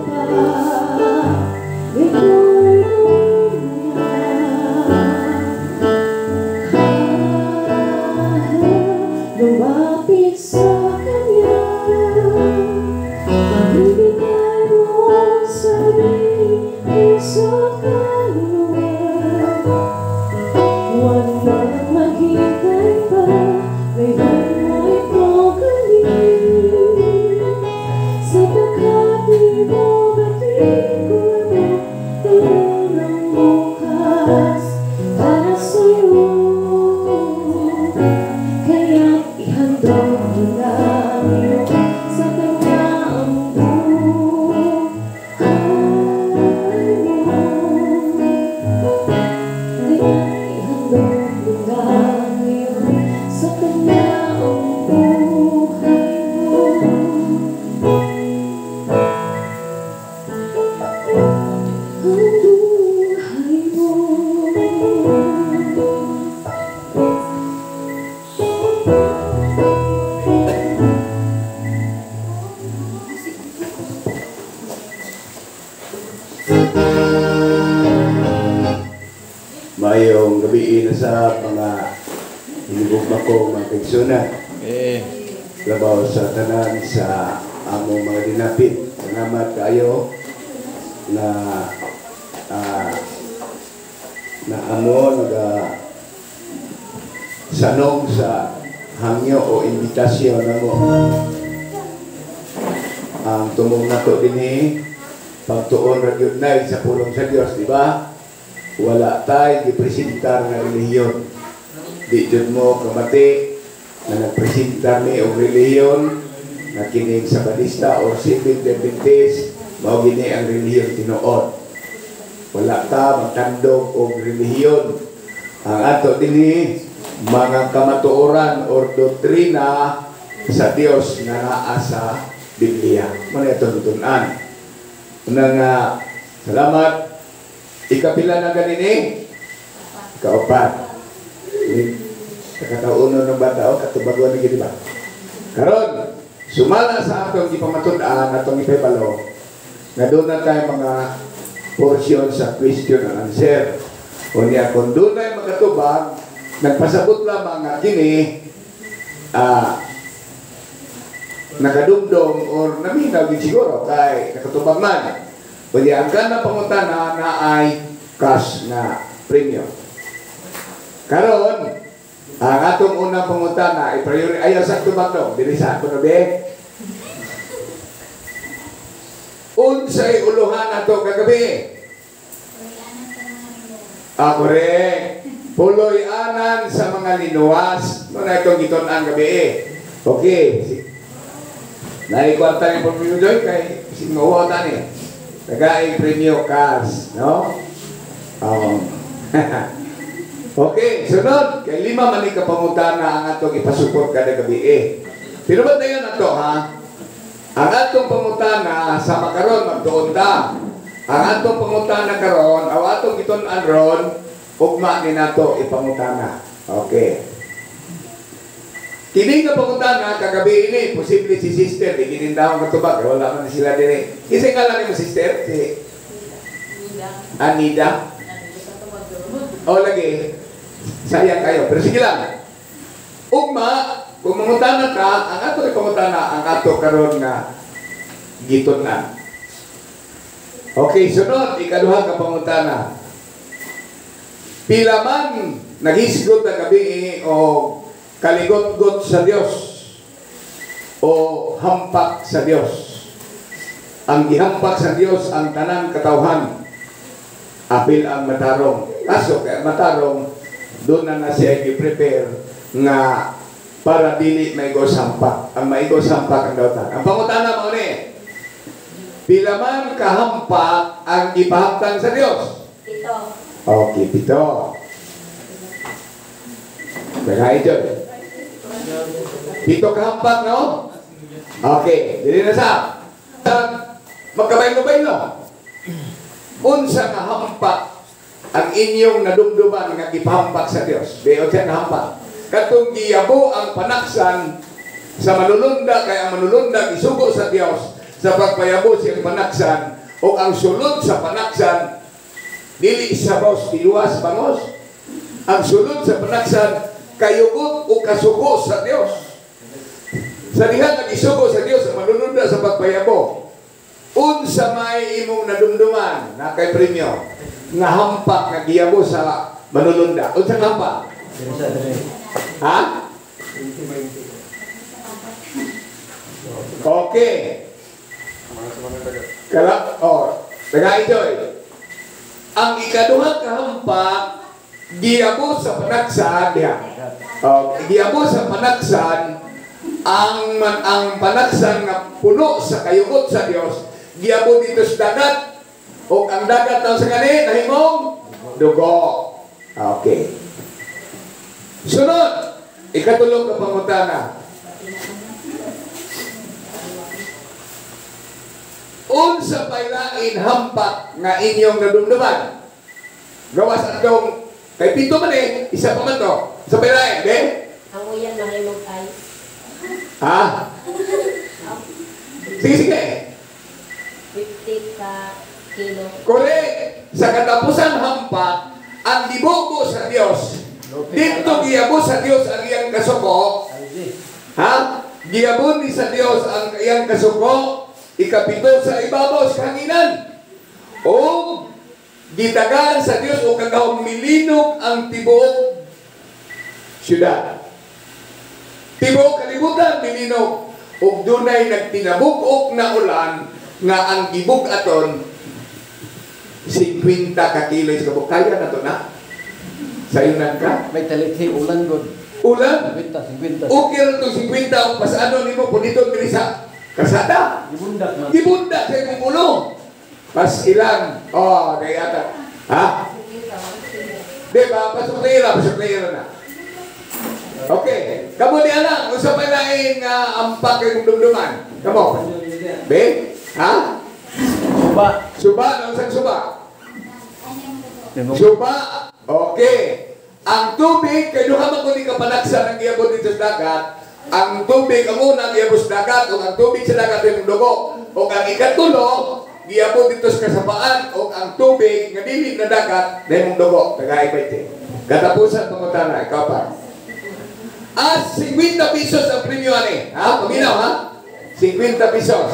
pa. Ito'y gawin mo na. Lumapit sa Kanya, ibigay mo ang sarili, puso't kaluluwa. Huwag nang maghintay pa, ngayon mo ito gawin. Sapagkat di mo batid kung ano dala ng bukas para sa'yo. Kaya't ihandog mo na ngayon sa Kanya ang buhay mo. Kaya't ihandog mo na ngayon sa Kanya ang buhay mo. Ang buhay mo. Mayong gabi na sa mga hinigugma ko, mga kaigsunan. Labaw sa tanan sa among mga dinapit. Salamat kayo na na amo naga sanong sa hangyo o imbitasyon namo. Ang tumong nato dinhi pagtuon ra gyud nay sa pulong sa Dios, di ba? Wala tay gipresentar nga relihiyon. Di jud mo kamati na nagpresentar ni og relihiyon na kining Sabadista or Seventh Adventist, mao gini ang relihiyon tinuod. Wala ta magtandog og relihiyon. Ang ato dinhi mga kamatuoran or doktrina sa Dios nga naa sa Biblia. Mao na itong tun-an. Una nga, salamat. Ikapila na ganini? Ikaupat. Sa kataunon ng bata, o katubaguan na gini ba? Karon, sumala sa atong ipamatud-an, atong ipahibalo, na doon na tayo mga portion sa question and answer. O niya, kung doon na makatubag, nagpasabot lamang nga kini, nakadumdum or naminaw din siguro kay nakatubag man. O niya, ang kanang pangutana na ay cash na premium. Karon, ang atong unang pangutana, i-priority, ayaw sa tubag dong, dili sa ako na be. Unsay uluhan ato kagabi? Correct. Puloy-anan sa mga linuwas. Muna itong gitun-an gabi. Okay. Naikwarta ni Premio Joy kay singuha ta ni. Tagay Premio Cars, no? Okay, sunod. Kay 5 man ni kapangutana ang atong ipasuport kada gabi. Pero ba't na yun ato, ha? Ang atong pangutana sa makaron magtuon ta. Ang atong pangutana karon, aw atong gitun-an ron, ugma ni nato ipangutana. Okay. Kini nga pangutana kagabi ini, posible si sister di ginindahon katubag, wala man sila dinhi. Kinsa nga lang nimo sister? Si Anida. O lagi. Sayang kayo, pero sige lang. Ugma, kung mangutana ka, ang ato ipangutana, ang ato karon nga gitun-an. Okay, sunod, ikaduha ka pangutana. Pila man naghisgot ang gabi o kaligot-got sa Dios o hampak sa Dios. Ang gihampak sa Dios ang tanang katawhan. Apil ang matarong. Kaso kay matarong doon na na siya i-prepare nga para dili maigo sampak. Ang maigo sampak ang dautan. Ang pangutana mao ni, pila man kahampak ang gipahamtang sa Dios? 7. Okay, 7. Kaya ito. 7 kahampak, no? Okay, dili na sa. Magkabaylo-baylo. Unsa nga hampak ang inyong nadumduman nga gipahampak sa Dios? Di unsa nga hampak? Katong giyabo ang panaksan sa manulunda, kay ang manulunda gisugo sa Dios sa pagpayabo siyang panaksan o ang sulod sa panaksan dili sa bos tiwas bangos. Ang sulod sa panaksan kayugot o kasuko sa Dios. Sa diha nga gisugo sa Dios ang manununda sa pagpayabo. Unsa may imong nadumduman na kay premyo nga hampak nga giyabo sa manulunda? Unsa nga hampak? Ha? Okay. Kala, oh, taga-enjoy. Ang ikaduhang kahampak giyabo sa panaksan diha. Oh, giyabo sa panaksan ang panaksan nga puno sa kayugot sa Dios, giyabo dito sa dagat. O ang dagat daw sa kani nahimong dugo. Okay. Sunod, ikatulong ka pangutana. Unsa paylain hampak nga inyong nadumduman? Gawas atong kay pito man eh, isa pa man to. Sa paylain, be? Ang uyan mahimong ice. Ha? Sige, sige. 50 ka kilo. Correct. Sa katapusan hampak, ang gibugo sa Dios. Dito giyabo sa Dios ang iyang kasuko. Ha? Giyabo ni sa Dios ang iyang kasuko. Ikapito sa ibabaw sa hanginan. O gitagaan sa Dios o kagahong milinog ang tibuok siyudad. Tibuok kalibutan milinog. Ug dunay nagtinabuk-ok na ulan nga ang gibug-aton 50 ka kilo sa kabuk. Kaya na to na? Sayunan ka? May talithi ulan god. Ulan? 50, 50. Okay ra itong 50 o pasano nimo punito diri sa kasada. Gibundak man. Gibundak sa imong ulo. Pas ilang. Oh, kaya ata. Ha? Di ba? Pasok na ira, pasok na ira na. Okay. Kamo di anak, unsa may lain nga ampak kay dumduman? Kamo. Be? Ha? Suba. Suba, unsang suba? Suba. Okay. Ang tubig kay duha man kundi kapanaksan ang giyabot dito sa dagat. Ang tubig ang unang giyabot sa dagat ug ang tubig sa dagat ay dugo. Ug ang ikatulo giyabot dito sa kasapaan ug ang tubig nga dili na dagat dahimong dugo. Tagay ba ite? Katapusan pangutana, ikaw pa. As 50 pesos ang premyo ani. Ha? Paminaw ha? 50 pesos.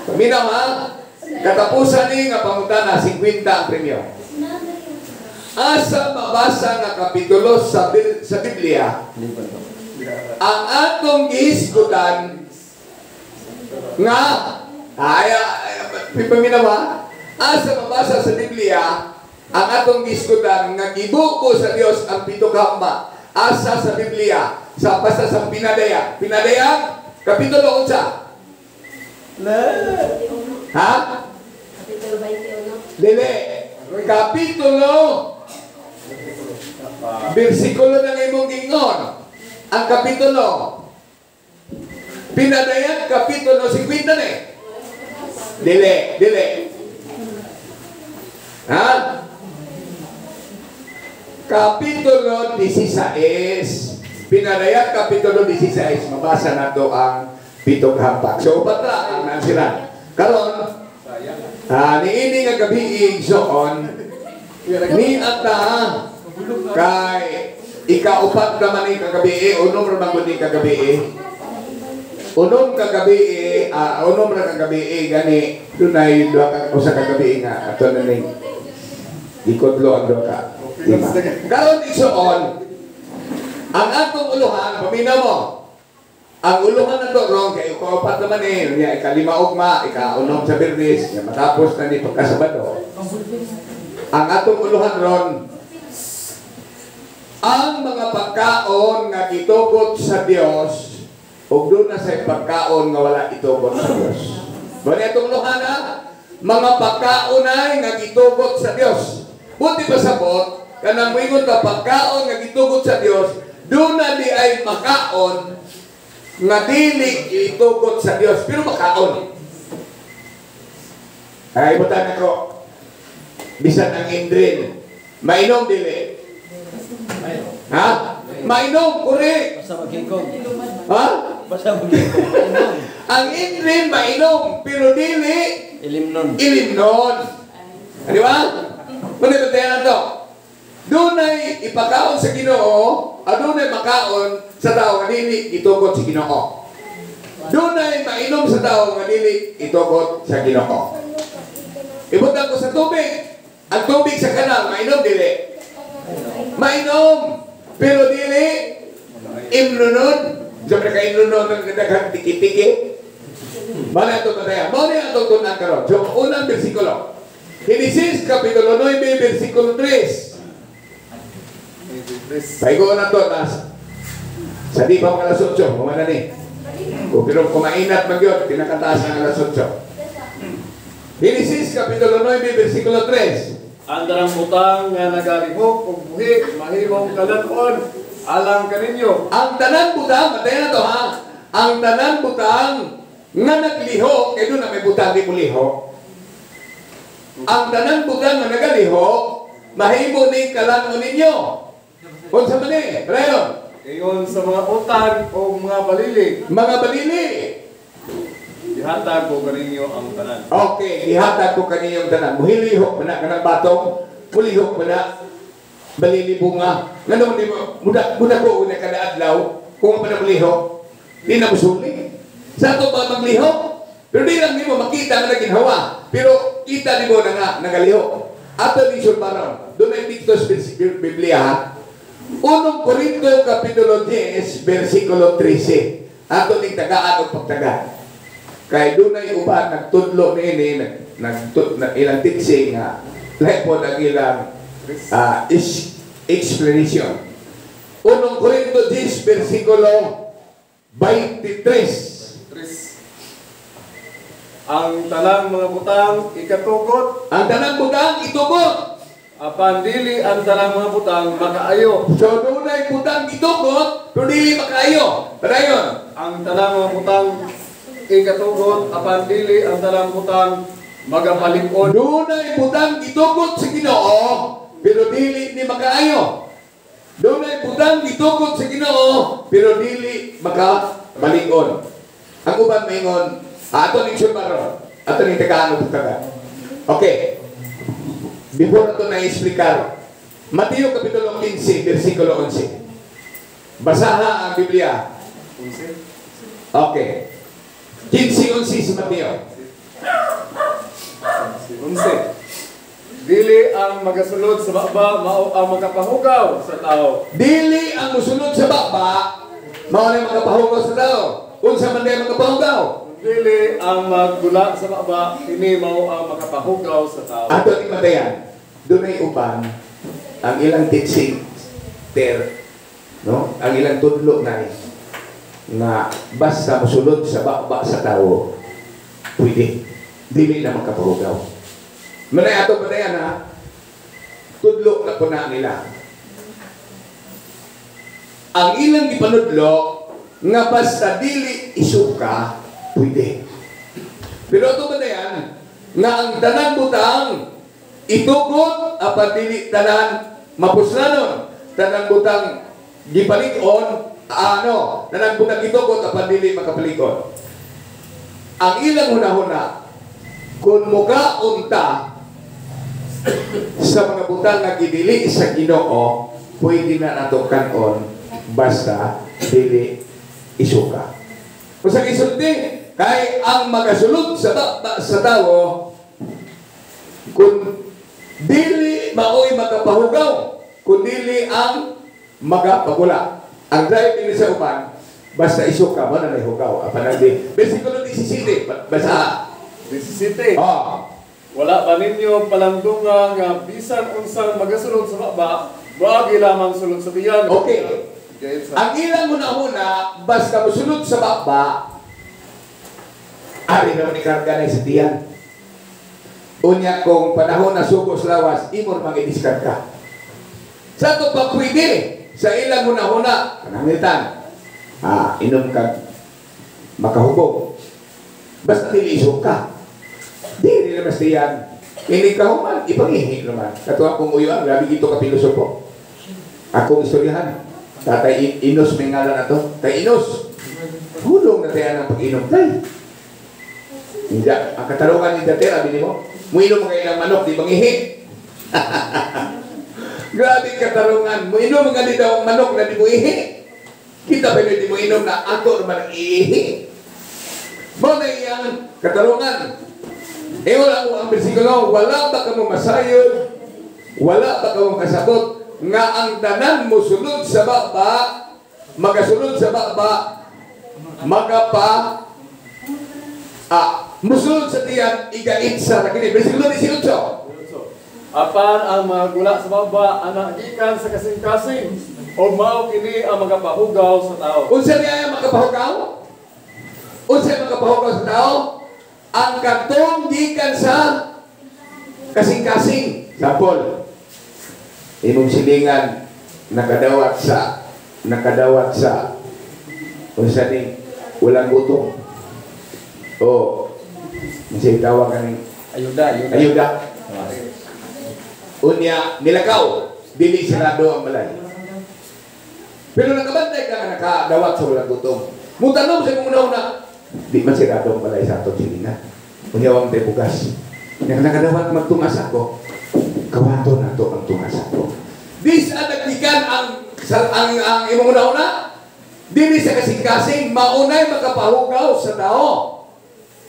Paminaw ha? Katapusan ni nga pangutana 50 ang premyo. Asa mabasa nga kapitulo sa Biblia ang atong gihisgutan nga ay paminaw ha? Asa mabasa sa Biblia ang atong gihisgutan nga gibuko sa Dios ang pito ka hampak. Asa sa Biblia sa basta sa Pinadayag. Pinadayag kapitulo 8. Ha? Kapitulo 21. Dili. Kapitulo bersikulo ng imong gingon. Ang kapitulo Pinadayag kapitulo 50 na eh. Dili, dili. Ha? Kapitulo 16. Pinadayag kapitulo 16. Mabasa nato ang pitong hampak. So upat ra ang nansiran. Karon niini nga gabi igsoon ni ata kay ikaupat naman ni kagabi, unom ra man gud ni kagabi. Unom kagabi, unom ra kagabi gani dunay duha ka usa ka gabi nga ato na ning gikudlo ang duha ka. Karon igsoon ang atong uluhan, paminaw mo. Ang uluhan na to wrong kay ikaupat naman eh, nya ikalima ugma, ikaunom sa Biyernes, nya matapos na ni pagkasabado. Ang atong uluhan ron ang mga pagkaon nga gitugot sa Dios ug doon na sa pagkaon nga wala itugot sa Dios. Bani atong uluhan ha? Mga pagkaon ay nga gitugot sa Dios. Buti pa sabot kanang moingon ka pagkaon nga gitugot sa Dios, doon na di ay makaon nga dili itugot sa Dios pero makaon. Ay butan ako bisan ang indrin mainom dili. Ha? Mainom, correct. Basta maghigog. Ha? Basta mag-inom. Ang endrin mainom, pero dili Ilimnon. Ilimnon. Di ba? Muna bantayan na to. Dunay ipakaon sa Ginoo, adunay makaon sa tao nga dili itugot sa Ginoo. Dunay mainom sa tao nga dili itugot sa Ginoo. Ibutang ko sa tubig. Ang tubig sa kanal, mainom dili. Mainom, pero dili imnonon. Siyempre ka imnonon ng daghang tiki-tiki. Mao ito bantayan. Mao ni atong tun-an karon. So, unang bersikulo. Genesis Kapitulo 9, versikulo 3. Paigo na to, nas. Sa di pa mga alas 8, humana ni. Kung pero kumainat man yun, pinakataas ng alas 8. Genesis Kapitulo 9, versikulo 3. Ang tanang butang nga nagalihok og buhi mahimong kalan-on alang kaninyo. Ang tanan butang, bantayan na to ha. Ang tanan butang nga naglihok, kay doon na may butang di mo lihok. Ang tanan butang nga nagalihok, mahimo ni kalan-on ninyo. Unsa man ni? Rayon. Ingon sa mga utan o mga balili, Mga balili. Gihatag ko kaninyo ang tanan. Okay, gihatag ko kaniyong tanan. Muhilihok man na kanang batong, mulihok man na balili bunga. Ngano di mo muda muda ko una kada adlaw kung pa na mulihok, di na musuli. Sa ato ba maglihok? Pero di lang nimo makita nga naginhawa. Pero kita nimo na nga nagalihok. Ato ni sulbaron. Doon ay dito sa Biblia ha. Unong Korinto Kapitulo 10, versikulo 13. Ato ning tagaan og pagtaga. Kay dunay uban nagtudlo niini nag ilang teaching nga lahi po ang ilang explanation. Unong Korinto 10 versikulo 23. Ang tanang mga butang ikatugot. Ang tanang butang itugot. Apan dili ang tanang mga butang makaayo. So dunay butang itugot pero dili makaayo. Padayon. Ang tanang mga butang ikatugot apan dili ang tanang butang magapalig-on. Dunay butang gitugot sa Ginoo pero dili ni makaayo. Dunay butang gitugot sa Ginoo pero dili makabalig-on. Ang uban maingon, ato ning sulbaron, ato ning tagaan og taga. Okay. Before ato na explicar, Mateo Kapitulo 15 versikulo 11. Basaha ang Biblia. Okay. 15:11 si Mateo. 11. Dili ang magasulod sa baba mao ang makapahugaw sa tao. Dili ang musulod sa baba mao ang makapahugaw sa tao. Unsa man day makapahugaw? Dili ang maggula sa baba kini mao ang makapahugaw sa tao. Ato ni Matayan, dunay uban ang ilang teaching ter, no? Ang ilang tudlo na nga basta musulod sa baba sa tao pwede dili na makapahugaw. Manay ato Matayan ha, tudlo na po na nila. Ang ilang gipanudlo nga basta dili isuka pwede. Pero ato Matayan nga ang tanan butang itugot apan dili tanan mapuslanon, tanan butang gipalig-on ano, tanan butang itugot apan dili makapalig-on. Ang ilang hunahuna kung mukaon ta sa mga butang nga gidili sa Ginoo, pwede na nato kanon basta dili isuka. Kung sa gisulti, kay ang magasulod sa baba sa tao kung dili maoy makapahugaw, kung dili ang magapagula. Ang drive ni sa uban, basta isuka mo na may hugaw. Apan ang di. Versikulo 17, basta. 17. Oh. Wala ba ninyo palandunga nga bisan unsang magasulod sa baba, moagi lamang sulod sa tiyan? Okay. Ang ilang una-una, basta musulod sa baba, ari naman ikarga na sa tiyan. Unya kung panahon na suko sa lawas, imo mang i-discard ka. Sa ito pa pwede, sa ilang una-una, kanangitan, inom ka, makahubog. Basta nilisok ka. Di rin naman sa tiyan. Ini ka human, ipangihi naman. Katuwa kong uyuan, grabe dito ka pilosopo. Akong istoryahan. Tatay Inos may ngalan na to. Tay Inos. Hulong na tayo ng pag-inom tayo. Hindi, ang katarungan ni Dater, abi nimo, muinom mga ilang manok, di mangihi. Grabe katarungan, muinom mga daw ang manok na di mo ihi. Kita ba di mo inom na ato naman ang iihi? Mao na iyang katarungan. Ingon ang bersikulo, wala ba kamo masayod, wala ba kamo kasabot, nga ang tanan mosulod sa baba, magasulod sa baba, magapa, musulod sa tiyan, igait sa kini. Bersikulo 18. Apan ang mga gula sa baba, anak gikan sa kasing-kasing, o mao kini ang magapahugaw sa tao. Unsa niya ang makapahugaw? Unsa ang makapahugaw sa tao? Ang katong gikan sa kasing-kasing. Sample, imong silingan nakadawat sa unsa ni walang gutom. O unsa tawag kaning Ayuda, ayuda. Ayuda. Unya nilakaw, dili sarado ang balay. Pero nakabantay ka nga nakadawat sa walang gutom. Mutanom sa imong una-una, di man sirado ang balay sa atong silingan. Unya wang tay bugas. Nya nakadawat magtungas ako. Kawato na to ang tungas ako. Dis ang nagtikan ang imong una-una. Dili sa kasing-kasing, maunay makapahugaw sa tao.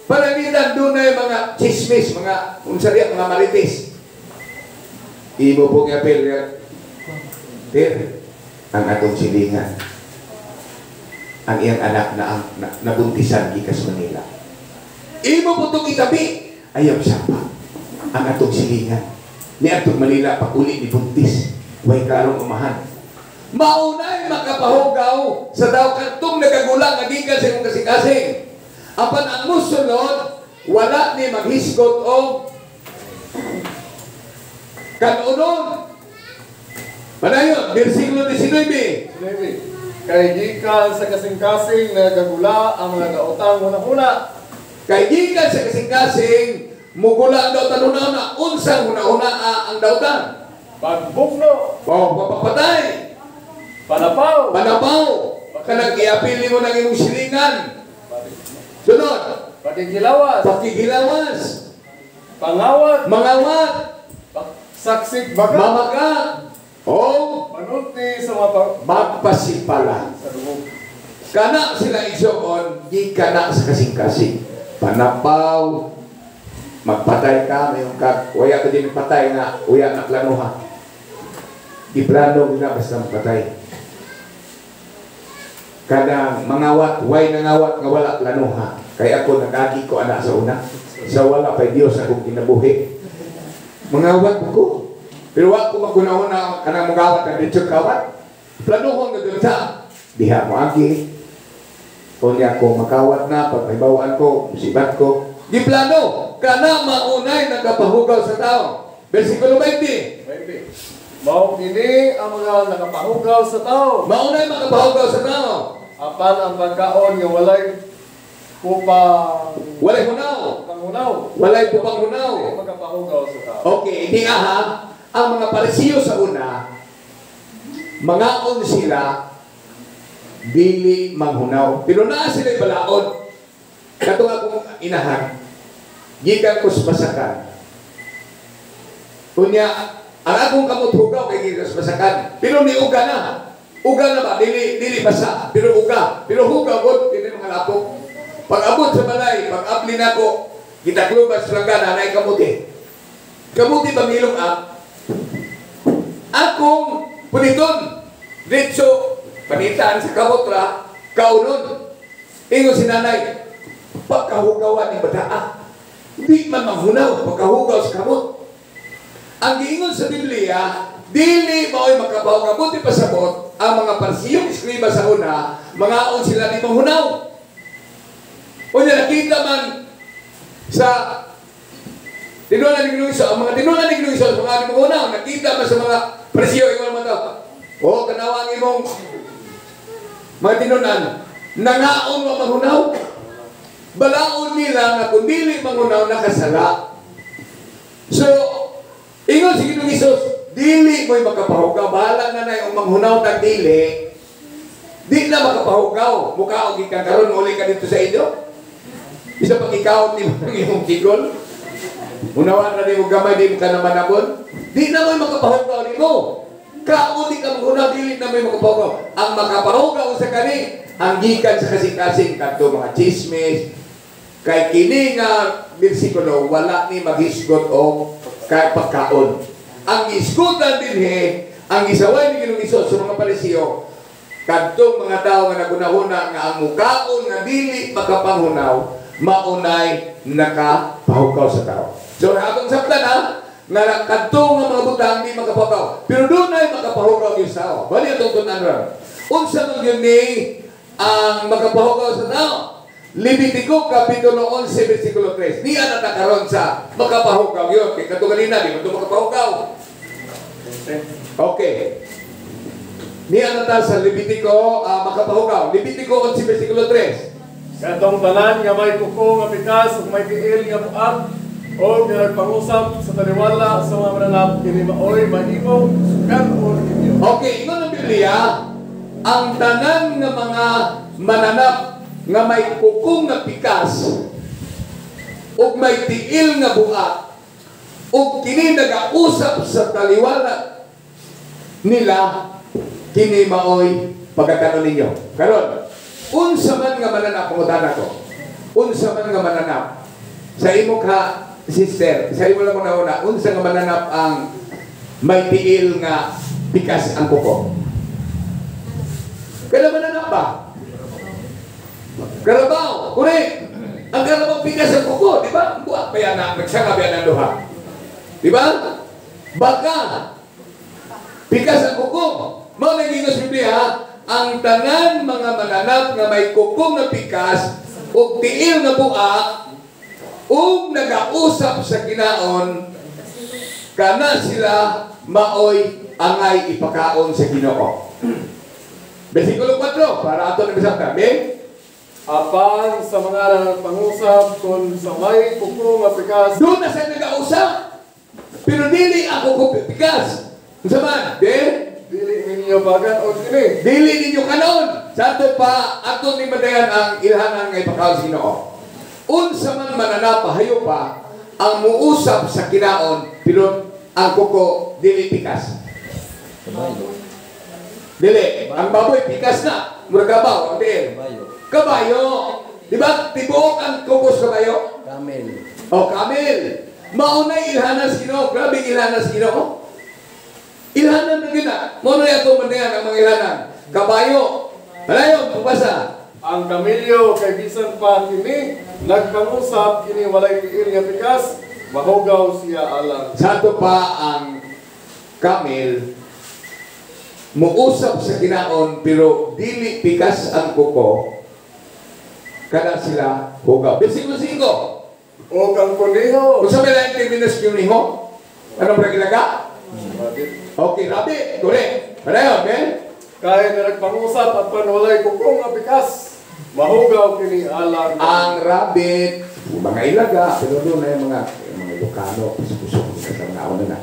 Panangitan dunay mga chismis, mga unsa diya, mga marites. Imo po nga apel, per ang atong silingan. Ang iyang anak na ang nabuntisan gikas Manila. Imo po itong itabi, ayaw sapa ang atong silingan. Ni atong Manila pag-uli ni buntis, way karong umahan. Maunay makapahugaw sa daw katong nagagulang nga gikan sa imong kasing-kasing. Apan ang musulod, wala ni maghisgot o kanunon. Panayon, versikulo 19. Kay gikan sa kasing-kasing nagagula ang mga daotang hunahuna. Kay gikan sa kasing-kasing mugula ang dautan hunahuna. Unsang hunahuna ang dautan? Pagbugno. O, papapatay. Panapaw. Panapaw. Kanang iapili mo ng imong silingan. Sunod. Pakigilawas. Pakigilawas. Pangawat. Mangawat. Saksik baga. Mamaka. O manulti sa mga magpasipala. Kana sila igsoon, di kana sa kasing-kasing. Panapaw, magpatay ka, mayong ka, waya ka din patay nga, uya na planuha. Di plano nga basta magpatay. Kanang mangawat, way nangawat nga wala planuha. Kaya ako nagagi ko anak sa una. Sa wala pa'y Diyos akong kinabuhi. Mangawat ko. Pero wa ko magunahon kanang mangawat ang ditsong kawat. Planuhon nga dun sa diha mo agi. Unya ko makawat na, pag may bawaan ko, musibat ko. Di plano, kana maunay nakapahugaw sa tao. Versikulo 20. Mao kini ang mga nakapahugaw sa tao. Maunay makapahugaw sa tao. Apan ang pagkaon nga walay kupang walay hunaw. Panghunaw. Walay kupang hunaw. Makapahugaw sa tao. Okay, hindi nga ha. Ang mga Parisiyo sa una, mangaon sila, dili manghunaw. Pero naa sila'y balaod. Katong akong inahan, gikan ko sa basakan. Unya, ang akong kamot hugaw kay gikan sa basakan. Pero ni uga na. Uga na ba? Dili, dili basa. Pero uga. Pero hugaw god, dili mga lapok. Pag abot sa balay, pag abli na ko, gitaklubas sa langgana, anay kamuti. Kamuti bang ilong ah? Akong puniton, ditso, panitaan sa kamotra, kaunon. Ingon si nanay, pagkahugawan ni bataa, di man manghunaw, pagkahugaw sa kamot. Ang giingon sa Biblia, dili mao'y makabaw kabuti pasabot, ang mga parsiyong eskriba sa una, mangaon sila di manghunaw. Unya nakita man sa tinunan ni Ginoong Hesus, ang mga tinunan ni Ginoong Hesus, mga di manghunaw, nakita man sa mga parsiyo, ingon man daw, o kanawa ang imong mga tinunan, nangaon wa manghunaw. Balaon nila nga kung dili manghunaw, nakasala. So, ingon si Ginoong Hesus, dili mo'y makapahugaw, bahala na na yung manghunaw tag dili. Di na makapahugaw. Mukha og gikan karon uli ka dito sa inyo. Isa pag ikaw ni ang imong tigol. Unawan na nimo gamay di mo ka na manabon. Di na mo'y makapahugaw nimo. Kaon di ka maghunaw, dili na mo'y makapahugaw. Ang makapahugaw sa kani, ang gikan sa kasing-kasing kadto mga chismis. Kay kini nga bersikulo wala ni maghisgot og kay pagkaon. Ang hisgutan dinhi, ang gisaway ni Ginoong Hesus sa mga Pariseo, kadtong mga tawo nga nagunahuna nga ang mukaon nga dili makapanghunaw, maunay nakapahugaw sa tao. So atong sabtan ha, nga kadtong nga mga butang di makapahugaw, pero dunay makapahugaw gyud sa tao. Bali atong tun-an ron. Unsa man gyud ni ang makapahugaw sa tao? Levitico kapitulo 11 versikulo 3. Niya na ta karon sa makapahugaw yun. Kay kadto ganina di man to makapahugaw. Okay. Niya na ta sa Levitico makapahugaw. Levitico 11 versikulo 3. Katong tanan nga may kuko nga pikas ug may tiil nga buak o nga nagpangusap sa taliwala sa mga mananap kini maoy mahimong sukan-on ninyo. Okay, ingon ang Biblia, ang tanan nga mga mananap nga may kukong nga pikas ug may tiil nga buak ug kini nagausap sa taliwala nila, kini maoy pagkakanon ninyo. Karon, unsa man nga mananap, pangutana ko. Unsa man nga mananap sa imo ka sister, sa imo lang una, unsa nga mananap ang may tiil nga pikas ang kuko? Kailan mananap ba? Karabaw, correct. Ang karabaw pikas ang kuko, di ba? Buak pa yan na, nagsanga ba yan ang duha? Di ba? Baka pikas ang kuko. Mao na giingon sa Biblia, ang tanan mga mananap nga may kuko nga pikas ug tiil nga buak ug nagausap sa kinaon, kana sila maoy angay ipakaon sa Ginoo. Versikulo 4, para ato na bisang kami. Apan sa mga nagpangusap kon sa may kuko nga pikas, doon na siya nagausap. Pero dili ako ko pikas. Unsa man? Di? Dili ninyo bagan-on kini. Dili ninyo kanon. Sa ato pa, ato ni madayan ang ilhanan nga ipakaon sa Ginoo. Unsa man mananap, hayo pa, ang muusap sa kinaon, pero ang kuko dili pikas. Kabayo. Dili. Ang baboy pikas na. Murag kabaw ang tiil. Kabayo. Kabayo. Di ba? Tibuok ang kuko sa kabayo. Camel. O camel. Maunay ilhanan sa Ginoo. Grabe ilhanan sa Ginoo. Ilhanan na gina. Maunay ato manayan ang mga ilhanan. Kabayo. Malayo, pabasa. Ang kamilyo kay bisan pa kini nagpangusap kini walay tiil nga pikas, mahugaw siya alang. Sa ato pa ang camel muusap sa kinaon pero dili pikas ang kuko, kada sila hugaw. Versikulo 5. O kang kuniho. Unsa may laing terminos kuniho? Ano ba gilaga? Okay, rabi. Correct. Padayon, okay? Kaya na nagpangusap at panwalay kuko nga pikas, mahugaw kini alang. Ang rabbit, mga ilaga, pero doon na yung mga Ilocano, puso-puso, sa mga una na.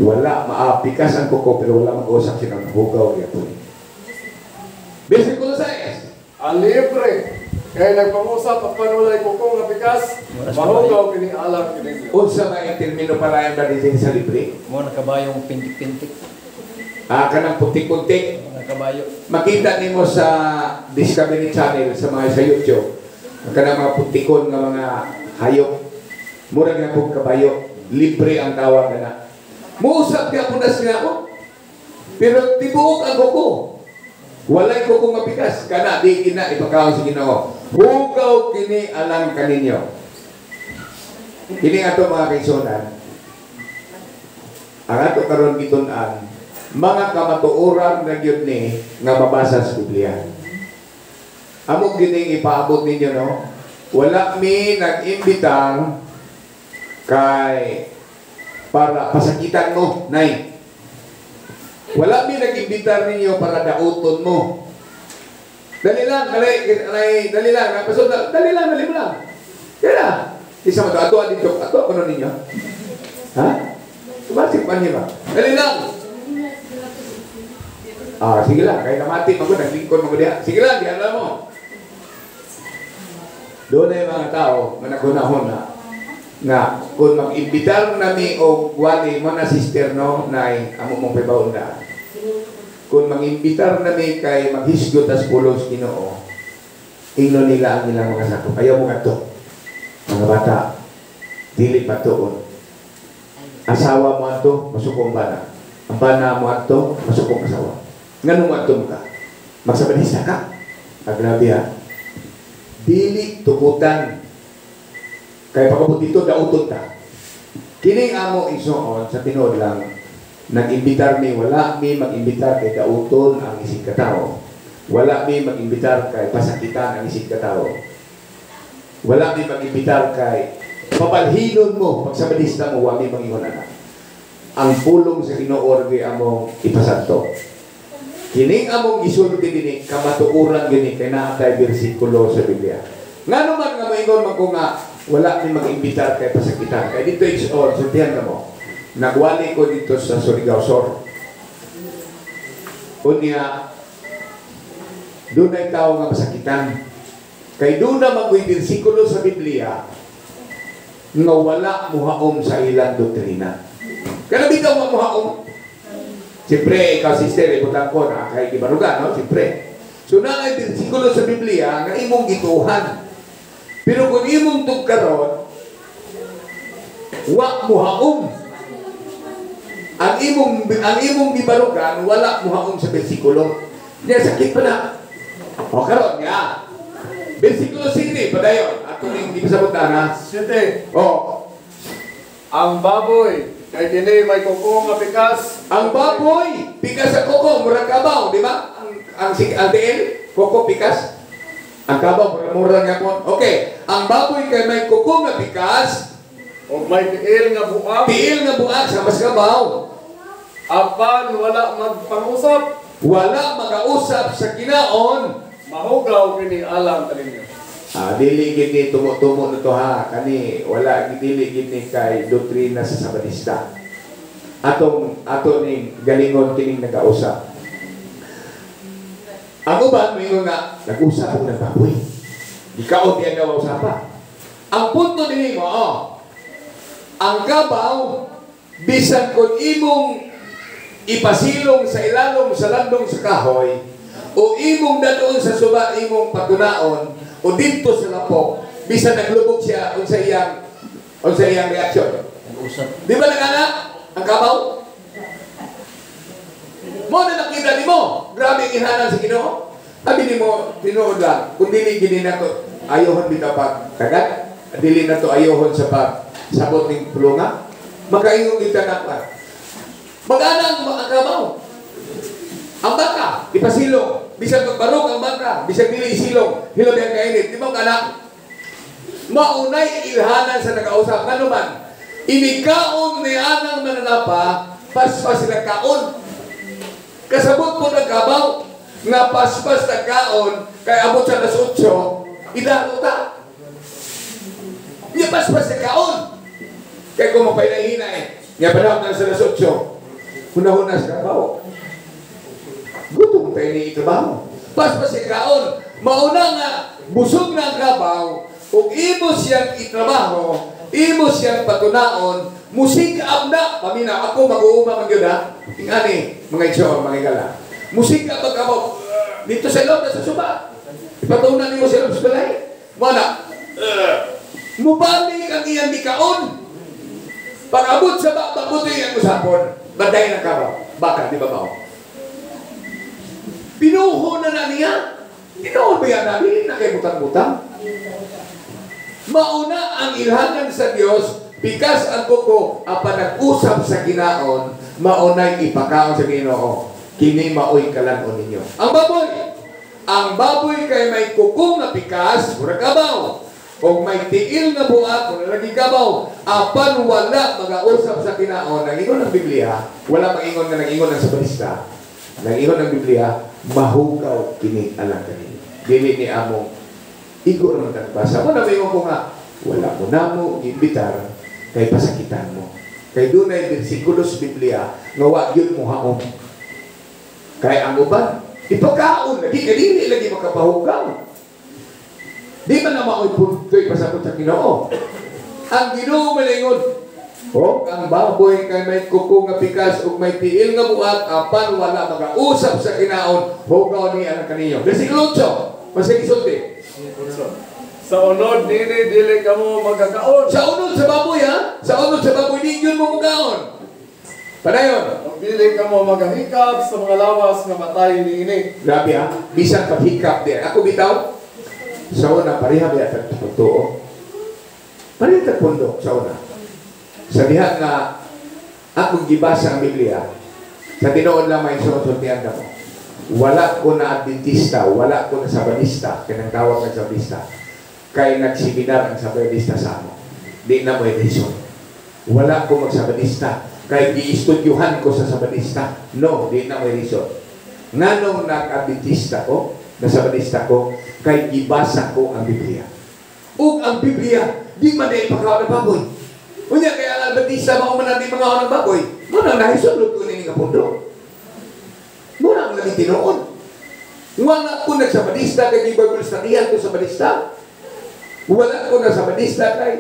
Wala, maapikas ang kuko, pero wala mag-usap siya ng hugaw. Versikulo 6. Ang libre, kaya nagpangusap at panulay kuko nga pikas, mahugaw kini alang kini. Unsa may termino palayan ba din sa libre? Mo nakabayong pintik-pintik. Ah, kanang puntik-puntik. Nakabayo. Makita nimo sa Discovery Channel, sa mga sa YouTube, kanang mga puntikon nga mga hayop. Mura nga pong kabayo, libre ang tawag na. Muusap kaya po na sila ako. Pero tibuok ang kuko. Walay kuko nga pikas. Kana, di kina, ipakaon sa Ginoo. Hugaw kini alang kaninyo. Kini ato mga kaigsuonan. Ang ato karon gitun-an, mga kamatuoran na gyud ni nga mabasa sa Biblia. Amo gining ipaabot ninyo, no? Wala mi nag-imbitar kay para pasakitan mo, nay. Wala mi nag-imbitar ninyo para dauton mo. Dali lang, dali lang, dali lang, dali mo lang. Kaya na, isa mo to, ato dito, ato ako nun ninyo. Ha? Tumasik pa niyo ba? Dali lang. Ah, sige lang, kay namati man ko, naglingkod man ko diha. Sige lang, diha lang mo. Doon na yung mga tao nga naghunahuna nga kung mag-imbitar nami og wali mo na sister no nay amo mong pibawon na. Kung mag-imbitar nami kay maghisgot tas pulong sa Ginoo, ingnon nila ang ilang mga sakop. Ayaw mo kadto. Mga bata, dili patuon. Asawa mo adto, masuko ang bana. Ang bana mo adto, masuko ang asawa. Nganong adto mo ka? Magsabanista ka. Agrabe ha. Dili tukutan. Kay pagabot dito, dauton ta. Kining amo isuon sa tinuod lang, nag-imbitar mi, wala mi mag-imbitar kay dauton ang isig katao. Wala mi mag-imbitar kay pasakitan ang isig katao. Wala mi mag-imbitar kay pabalhinon mo, pagsabalista mo, wala mi mangingon ana. Ang pulong sa Ginoo gyud among ipasanto. Kining among gisulti dinhi kamatuoran gini kay naa tay bersikulo sa Biblia. Ngano man nga moingon man ko nga wala mi mag-imbitar kay pasakitan. Kay dito is all, sultihan ka mo. Nagwali ko dito sa Surigao Sur. Unya, dunay tao nga masakitan. Kay doon na magoy bersikulo sa Biblia nga wala muhaom sa ilang doktrina. Kaya bitaw nga muhaom. Siyempre, ikaw sister, ibutang ko na kay gibaruga, no? Siyempre. So na ay bersikulo sa Biblia nga imong gituhan. Pero kung imong tugkaron, wa muhaom. Ang imong gibarugan, wala muhaom sa bersikulo. Niya sakit pa na. O karon nga. Bersikulo 7 padayon. Ato ning gipasabot na. 7. O. Ang baboy kay kini may kuko nga pikas. Ang baboy pikas sa kuko, murag kabaw, di ba? Ang tiil, kuko pikas. Ang kabaw murag nga po. Okay, ang baboy kay may kuko nga pikas ug may tiil nga buak. Tiil nga buak sa mas kabaw. Apan wala magpangusap. Wala makausap sa kinaon. Mahugaw kini alang kaninyo. Ah, dili gid ni tumo-tumo na to ha. Kani wala dili gid ni kay doktrina sa Sabadista. Atong ato ning galingon kining nagausap. Ang uban moingon nga nag-usap og nagbaboy. Gikaon diyan nga usapa. Ang punto dinhi mo, oh, ang kabaw bisan kon imong ipasilong sa ilalom sa landong sa kahoy o imong dadoon sa suba imong patunaon o dito sa lapok bisan naglubog siya unsa iyang reaksyon. Di ba nag-ana ang kabaw? Mo na nakita nimo, grabe ang ihanan sa Ginoo. Abi nimo tinuod lang kung dili gini nato ayohon bitaw pag tagat, dili nato ayohon sa pag sabot ning pulunga, makaingon kita na pa. Mag-ana ang kabaw. Ang baka ipasilong, bisan magbarog ang baka, bisan dili isilong, hilabi ang kainit. Di ba anak? Maunay ilhanan sa nagausap. Ano man, inikaon ni anang mananapa, paspas sila kaon. Kasabot po ng kabaw, nga paspas na kaon, kay abot sa alas 8, idaro ta. Nga paspas na kaon. Kaya kung mapahinahina eh, nga panahon na sa alas 8, hunahuna sa kabaw. Gutom tayo ni itrabaho. Paspas sa kaon. Mauna nga, busog na ang kabaw, ug imo siyang itrabaho, imo siyang patunaon, musikap na, pamina, ako mag-uuma man yun ha. Ingani, mga igsoon, mga igala. Musikap ang kabaw, dito sa ilog, sa suba. Ipatunan nimo sa ilog sa balay. Wala. Mubalik ang iyang gikaon. Pag-abot sa baba, buti ang usapon. Bandayin ang kabaw. Baka, di ba mao? Pinuho na na niya. Pinuho ba yan na? Hindi na kayo butang-butang. Mauna ang ilhanan sa Dios, pikas ang kuko, apan nag-usap sa ginaon, maunay ipakaon sa Ginoo. Kini maoy kalan-on ninyo. Ang baboy kay may kuko nga pikas, murag kabaw, o may tiil nga buak, murag lagi kabaw, apan wala magausap sa kinaon. Nangingon ang Biblia, wala maingon nga nangingon ang Sabalista. Nangingon ang Biblia, mahugaw kini alang kanino. Dili ni among igo naman tagbasa. Mo na maingon ko nga, wala mo namo giimbitar kay pasakitan mo. Kay dunay bersikulo sa Biblia nga wa gyud mo haom. Kaya ang uban, ipagkaon lagi, kadili lagi makapahugaw. Di man na mao'y punto'y pasabot sa Ginoo. Ang Ginoo malingon, o ang baboy kay may kuko nga pikas ug may tiil nga buak apan wala magausap sa kinaon, hugaw ni ang kaninyo. Versikulo 8, masig isulti. Sa unod nini dili kamo magakaon. Sa unod sa baboy ha, sa unod sa baboy di yun mo mukaon. Padayon. Ug dili kamo magahikap sa mga lawas nga matay niini. Grabe ha, bisan paghikap din. Ako bitaw, sa una pareha ba yata pagtuo? Pareha tag pundo sa una. Sa diha nga akong gibasa ang Biblia, sa tinuod lang may sultian na mo. Wala ko na Adventista, wala ko na Sabadista, kanang tawag ng Sabadista. Kay nagseminar ang Sabadista sa amo. Di na mo reason. Wala ko magsabadista, kay giistudyuhan ko sa Sabadista. No, di na mo reason. Nganong nag-Adventista ko, na Sabadista ko, kay gibasa ko ang Biblia. Ug ang Biblia, di man na ipakaon ng baboy. Unya kaya ang Adventista mao man ang di mangaon ng baboy. Muna nahisulod ko nini nga pundo. Muna ang labing tinuod. Wala ko nagsabadista kay di Bible studyhan ko sa Sabadista. Wala ko nagsabadista kay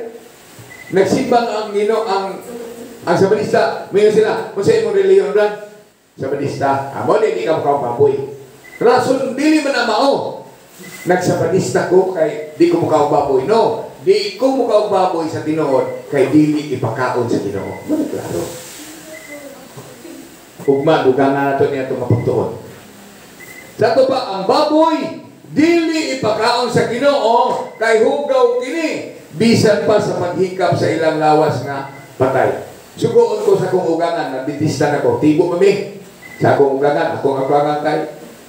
nagsimbang ang Ginoo ang Sabadista. Mayon sila, kung sa imong relihiyon brad, Sabadista. Amo di ka mukaon baboy. Rason dili man na mao. Nagsabadista ko kay di ko mukaon baboy. No, di ko mukaon baboy sa tinuod kay dili ipakaon sa Ginoo. Muna klaro. Ugma dugangan nato niya itong mapagtuon. Sa ato pa ang baboy dili ipakaon sa Ginoo kay hugaw kini bisan pa sa paghikap sa ilang lawas nga patay. Sugoon ko sa akong ugangan, nabitista na ko, tibo mami. Sa akong ugangan, akong ugangan kay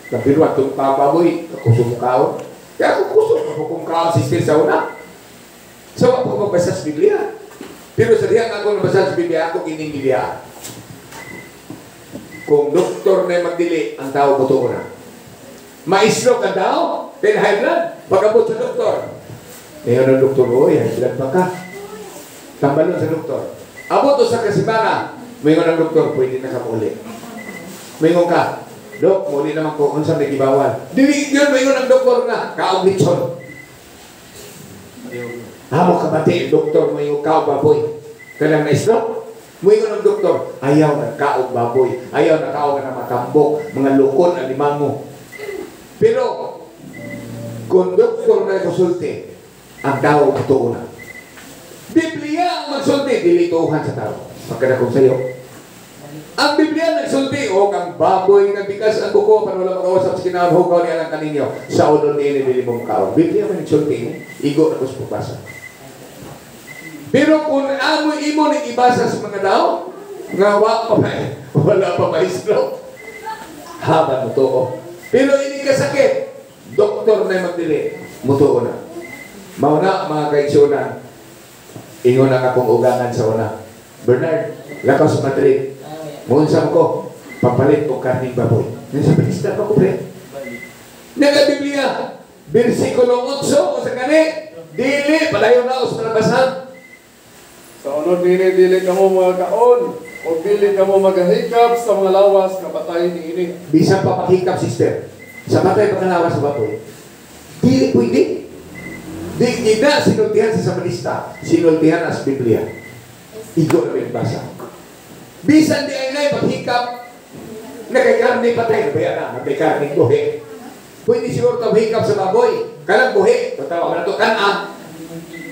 pero atong baboy, ako sumukaon. Kaya ako kusog, ako kung kaon sister sa una. So, ako magbasa sa Biblia. Pero sa diha nga ako nabasa sa Biblia, ako kining Biblia. Kung doktor na magdili, ang tao buto na. Maislog ang tao, then high blood. Pag-abot sa doktor. Ngayon ang doktor, oy, high blood pa ka. Tambalon sa doktor. Abot o sa kasimana, ngayon ang doktor, pwede na ka muli. Ngayon ka, Dok, muli naman ko, unsa may gibawal. Dili yun, ngayon ang doktor nga, kaog litson. Amo kabati, doktor, ngayon kaog baboy. Kanang na-stroke. Muingon ang doktor, ayaw na kaog baboy, ayaw na kaog na matambok, mga lukon, alimango. Pero, kung doktor na konsulte, ang tao totoo na. Biblia ang magsulti, dili tuuhan sa tao. Pagkadakong sayo. Ang Biblia nagsulti, o kang baboy nga bikas ang buko, pan wala makausap sa kinaon, hugaw niya lang kaninyo. Sa unon niya, dili mo makaon. Biblia man nagsulti, igo na ko sa pagbasa. Pero kung amoy imo ni ibasa sa mga tao, nga wala pa maestro, haban mo tuo. Pero ini kasakit, doktor na magdili, mutuo na. Mao na mga kaigsuonan, ingon ang akong ugangan sa una. Bernard, lakaw sa Madrid. Muunsa ko, papalit og karning baboy. Sa Pilista pa ko, pre. Naga-Biblia, versikulo 8, o sa kani, dili, palayo na o sa nabasa. Sa unod nini dili kamo magakaon o dili kamo magahikap sa mga lawas nga patay niini. Bisan pa paghikap, sister. Sa patay pagkalawas sa baboy, dili pwede. Di na sinultihan sa Sabadista, sinultihan as Biblia. Igo na binabasa. Bisan di ay nay paghikap, nagkakarni patay, nabaya na, nagkakarni buhi. Pwede siguro ito hikap sa baboy, kanang buhi, tatawa ka na ito, kanang.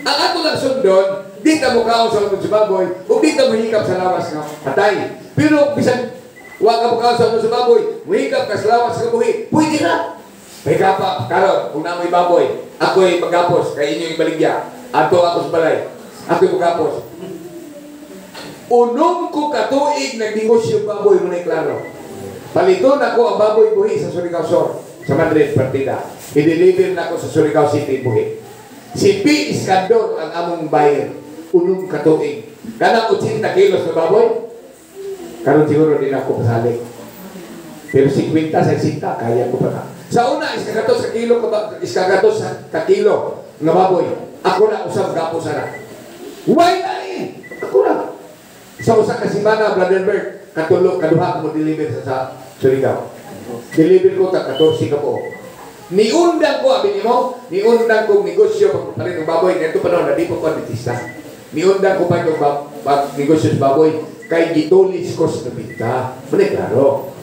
Ang ato lang sundon, di ta mo kaon sa unod sa baboy, o di ta mohikap sa lawas nga patay. Pero bisan wa ka mo kaon sa unod sa baboy, mohikap ka sa lawas nga buhi, pwede na. Pahikapa, karon, kung namoy baboy, ako'y magapos, kay inyong ibaligya. Ato ako sa balay, ako'y magapos. Unom ko katuig nagnegosyo baboy, muna klaro. Paliton ako ang baboy buhi sa Surigao Sur, sa Madrid, partida. I-deliver na ako sa Surigao City buhi. Si P. Iskandor ang among buyer. Unom katuig. Kanang 80 kilos na baboy, karon siguro din ako pasalik. Pero 50 sa 60, kaya ko pa na. Sa una, iskagatos sa kilo, iskagatos sa kakilo nga baboy. Ako na usab gapo sana. Why na eh? Ako na. Sa usa ka semana, Brother Bert, katulo, kaduha ko mo deliver sa Surigao. Deliver ko ta 14 ka buok. Niundang ko, abi nimo, niundang kong negosyo pagpalit og baboy. Ngadto pa noon, di ko ko adventista. Niundang ko pa itong negosyo sa baboy kay gitulis ko sa 90. Muna klaro.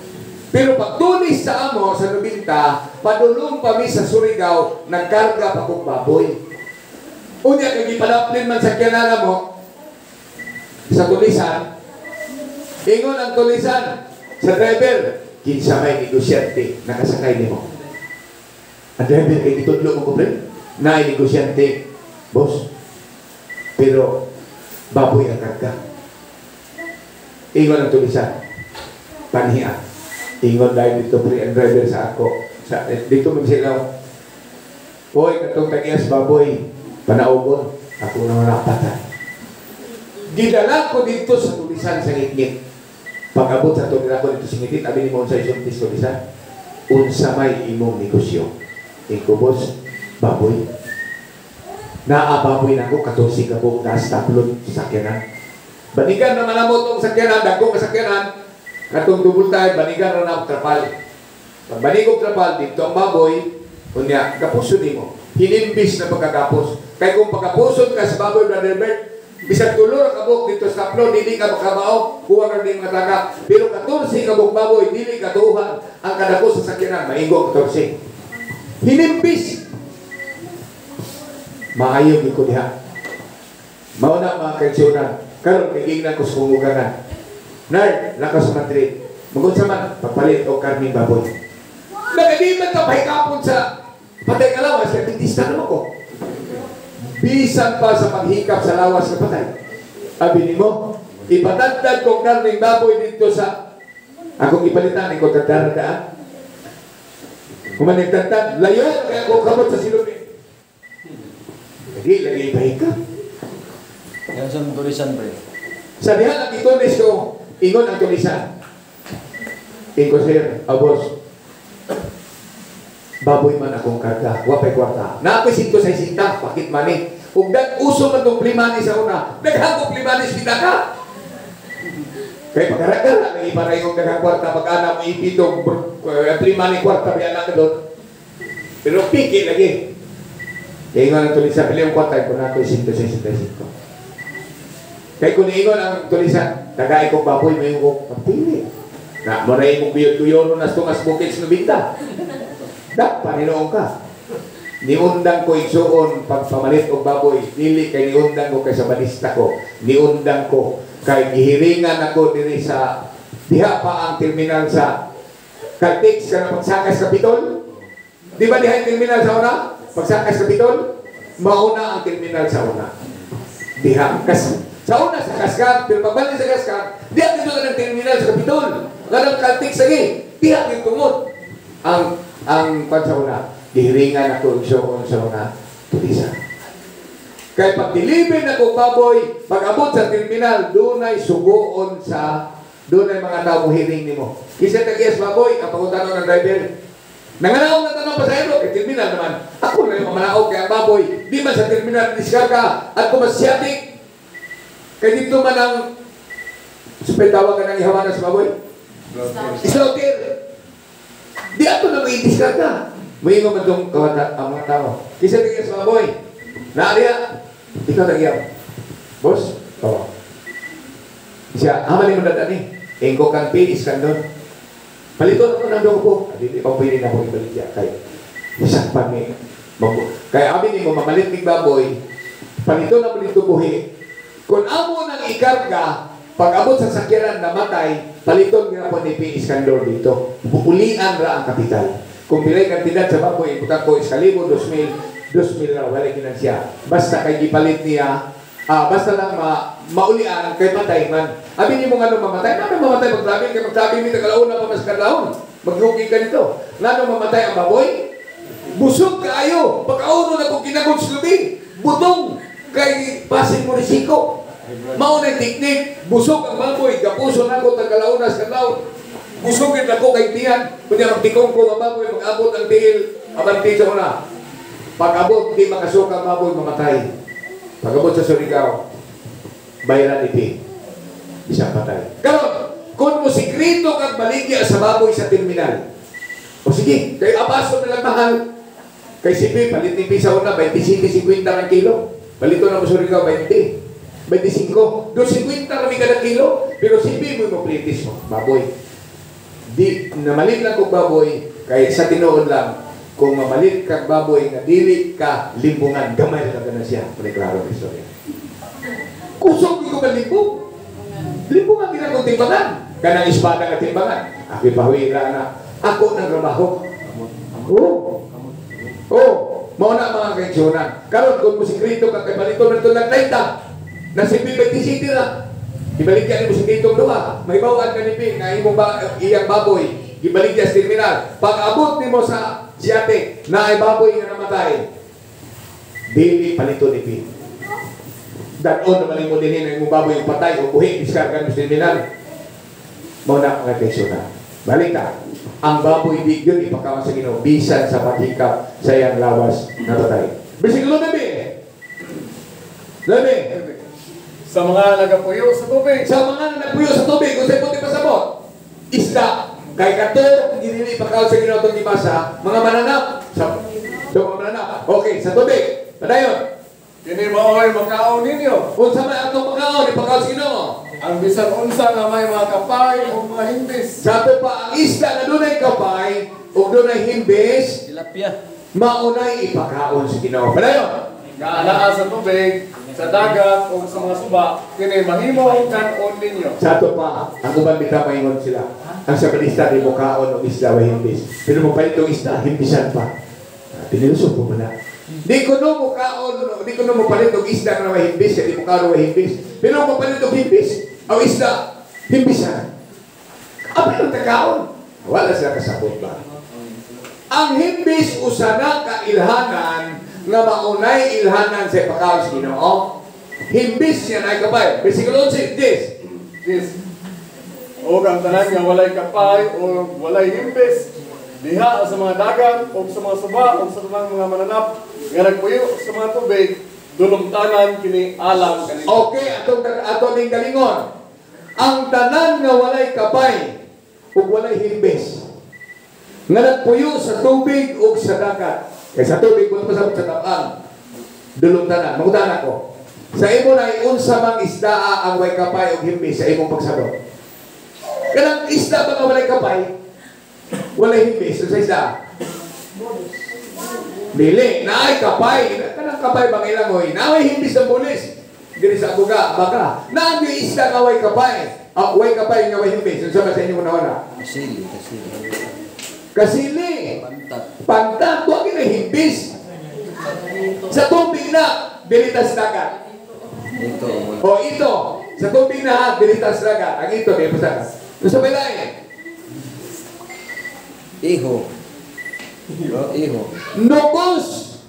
Pero pagtulis sa amo sa 90, padulong pa mi sa Surigao, nagkarga pa kong baboy. Unya kay gipadaplin man sa kyanana mo sa tulisan, ingon ang tulisan sa driver, kinsa may negosyante nakasakay nimo. Ang driver kay gitudlo mo ko pre, naay negosyante, boss. Pero baboy ang karga. Ingon ang tulisan, panhiya. Ingon dahil dito pre ang driver sa ako. Sa, dito magsilaw. Hoy, katong tag-iyas baboy, panaugon. Ako na napatan. Gidala ko dito sa tulisan sa ngitngit. Pag-abot sa tulisan ko dito sa ngitngit, abi nimo unsa isulti sa tulisan? Unsa may imong negosyo? Iko boss, baboy. Naa baboy nako 14 ka buok na staplon sa sakyanan. Banigan naman namo tong sakyanan, dagko ka sakyanan. Katong double tire, banigan ra na trapal. Pag banig og trapal dito ang baboy, unya kapuso nimo. Hinimbis na pagkakapos. Kay kung pagkapuson ka sa baboy, Brother Bert, bisag tulo ra ka buok dito sa taplo, dili ka makamao, kuha ka din mga tagak. Pero 14 ka buok baboy, dili ka tuhan ang kadako sa sakyanan, maigo ang 14. Hinimbis. Maayo gyud ko diha. Mao na mga kaigsuonan. Karon kay gingnan ko sa kungugangan. Nard, lakas sa Madrid. Magunsa man, pagpalit og karning baboy. Nagadi man ta pahikapon sa patay ka lawas, kay Adventista naman ko. Bisan pa sa paghikap sa lawas na patay. Abi nimo, ipatagdag kong karning baboy dito sa akong ipalitan, ikaw tagdaradaan. Kumanigtagtag, layo, kaya ko kamot sa silupin. Lagi, lagi ipahikap. Yan sa tulisan, pre. Sa diha ang itulis ko, ingon ang tulisan. Ingo sir, abos, baboy man akong karga, wapay kwarta. Naakoy 160, bakit mani? Ug uso man tong plimani sa una, daghang kong plimani sa pitaka. Kay pagkaragara, nang iparay kong daghang kwarta, pag-ana mo ipitong plimani kwarta, biya na ka doon. Pero piki lagi. Kaya ingon ang tulisan, pili ang kwarta, kung ako'y 165. Kaya kung niingon ang tulisan, tagay kong baboy, may kong pagpili. Na, maray mong biyod-biyod na tungas bukid sa nabinta. Dak, paninoon ka. Niundang ko igsuon pagpamalit og baboy, dili kay niundang ko kay sa balista ko. Niundang ko kay gihiringan ako diri sa diha pa ang terminal sa Caltex kana pagsakas Kapitol. Di ba diha ang terminal sa una? Pagsakas Kapitol, mauna ang terminal sa una. Diha kas sa una sa Kaskag, pero pagbalik sa Kaskag, diha dito ang terminal sa Kapitol. Kanang Caltex lagi, diha gyud tungod ang kwan sa una. Gihiringan ako igsuon sa mga tulisan. Kay pag-deliver na kong baboy, pag-abot sa terminal, dunay sugoon sa, dunay mga tao hiring nimo. Kisa tag-iyas baboy, ang pangutano ng driver. Nanganaog na tanong pasahero, kay terminal naman. Ako na yung mamanaog kay ang baboy, di man sa terminal diskarga at kumasyatik. Kay dito man ang, supay tawag ka ng ihawanan sa baboy? Slaughter. Di ato na may diskarga. May man itong kawata ang mga tao. Kisa tingin sa baboy. Naariya, ikaw tagiyam. Boss, oo. Siya, ama ni mo dadani. Engko kang pinis kang doon. Paliton ako ng doon ko. Dili pa pwede na akong ibaligya. Kay, isang pa ni. Kaya abi ni mo, mamalit ni baboy, palito na mo buhi. Kung amo nang ikarga, pag abot sa sakyanan namatay, paliton nga po ni P. Iskandor dito. Bukulian ra ang kapital. Kung pilay kantidad sa baboy, ibutang ko iskalibo, 2,000, 2,000 ra, wala ginansya. Basta kay gipalit niya, basta lang maulian, kay patay man. Abi nimo nga nung mamatay, nano mamatay maglabi, kay maglabi mi tagalaon na pa mas kadlaon. Maglugi ka nito. Nano mamatay ang baboy? Busog kaayo, pagkauno na kung kinagod sa lubi, butong, kay basin mo risiko. Mao na teknik, busog ang baboy, gapuso na ko tagalaon na sa kadlaon. Busogin ako kay tiyan, kunya magtikong ko ang baboy, mag-abot ang tiil, abanti sa una. Pag-abot, di makasuka ang baboy, mamatay. Pag-abot sa Surigao, bayaran iti, isang patay. Karon, kung mo sikrito kang baligya sa baboy sa terminal, O sige, kay abaso na lang mahal. Kay sipi, palit ni Pisa una, 27.50 ng kilo. Palito na mo Surigao, 20. 25. Doon 50 kami kada kilo. Pero sipi mo yung plitis mo, baboy. Di, namalit lang kong baboy, kay sa tinuod lang, kung mamalit kag baboy nga dili ka limbungan, gamay lang ka na siya. Paniklaro ang istorya. Kusog ko malimbong. Limbungan ginagong timbangan. Kanang espada nga timbangan. Ako pahawira na. Ako nang trabaho. Oo. Oo. Mao na mga kaigsuonan. Karon kung mo sikreto ka kay palito na ito ng 30. Nasa 27 na. Ibaligya nimo sikreto duha. Mahibaw-an ka ni Ping nga imong iyang baboy. Gibaligya sa terminal. Pag abot nimo sa Siate, na ay baboy nga namatay. Dili palito ni Ping. Dadon naman mo dinhi ang imong baboy yung patay o buhi, diskarga mo sa terminal. Mao na mga kaigsuonan. Balik ta. Ang baboy di yun ipakaon sa Ginoo bisan sa paghikap sa iyang lawas na patay. Bersikulo 9. 9. Sa mga nagapuyo sa tubig. Sa mga nagpuyo sa tubig, kung sa puti pasabot, isda, kay kato, hindi ipakaon sa Ginoo itong gibasa, mga mananap. Sa mga mananap. Okay, sa tubig. Padayon. Kini maoy makaon ninyo. Unsa may atong makaon, ipakaon sa Ginoo. Ang bisan unsa nga may mga kapay o mga himbis. Sa ato pa, ang isda na dunay kapay o dunay himbis, Tilapia. maunay ipakaon sa Ginoo. Padayon. Nga anaa sa tubig, sa dagat o sa mga suba, kini mahimong kan-on ninyo. Sa ato pa, ang uban bitaw maingon sila. Ang sabalista di mo kaon og isda wa himbis. Pero mo palit og isda, himbisan pa. Pinilusog po na. Di ko no mo kaon, di ko no mo palit og isda nga wa himbis, di mo kaon wa himbis. Pero mo palit og himbis, ang isda himbisan. Apil ang takaon. Wala sila kasabot ba? Ang himbis usa na ka ilhanan nga maunay ilhanan sa ipakaon sa Ginoo. Himbis siya na kapay. Versikulo 11, this. This. O ang tanan nga walay kapay o walay himbis, diha sa mga dagat o sa mga suba o sa tanang mga mananap nga nagpuyo sa mga tubig, dulumtanan kini alang kanila. Okay, atong ato ning galingon. Ang tanan nga walay kapay ug walay himbis nga nagpuyo sa tubig ug sa dagat. Kay sa tubig mo pasabot sa tapang. Dulumtanan. Mangutan ako. Sa imo na unsa mang isdaa ang way kapay ug himbis sa imong pagsabot. Kanang isda ba nga walay kapay? Walay himbis sa isda. Dili, naay kapay. Kanang kapay bang ilangoy? Naay himbis ang bulis. Dili sa abuga, baka. Naay yung isda nga way kapay. Ah, way kapay nga way himbis. Unsa ba sa inyo una-una? Kasili, kasili. Kasili. Pantat. Pantat, wa gina himbis. Sa tubig na, dilitas dagat. Ito. O ito, sa tubig na ha, dilitas dagat. Ang ito, di pa dagat. Unsa ba lain? Iho. Iho. Nukos.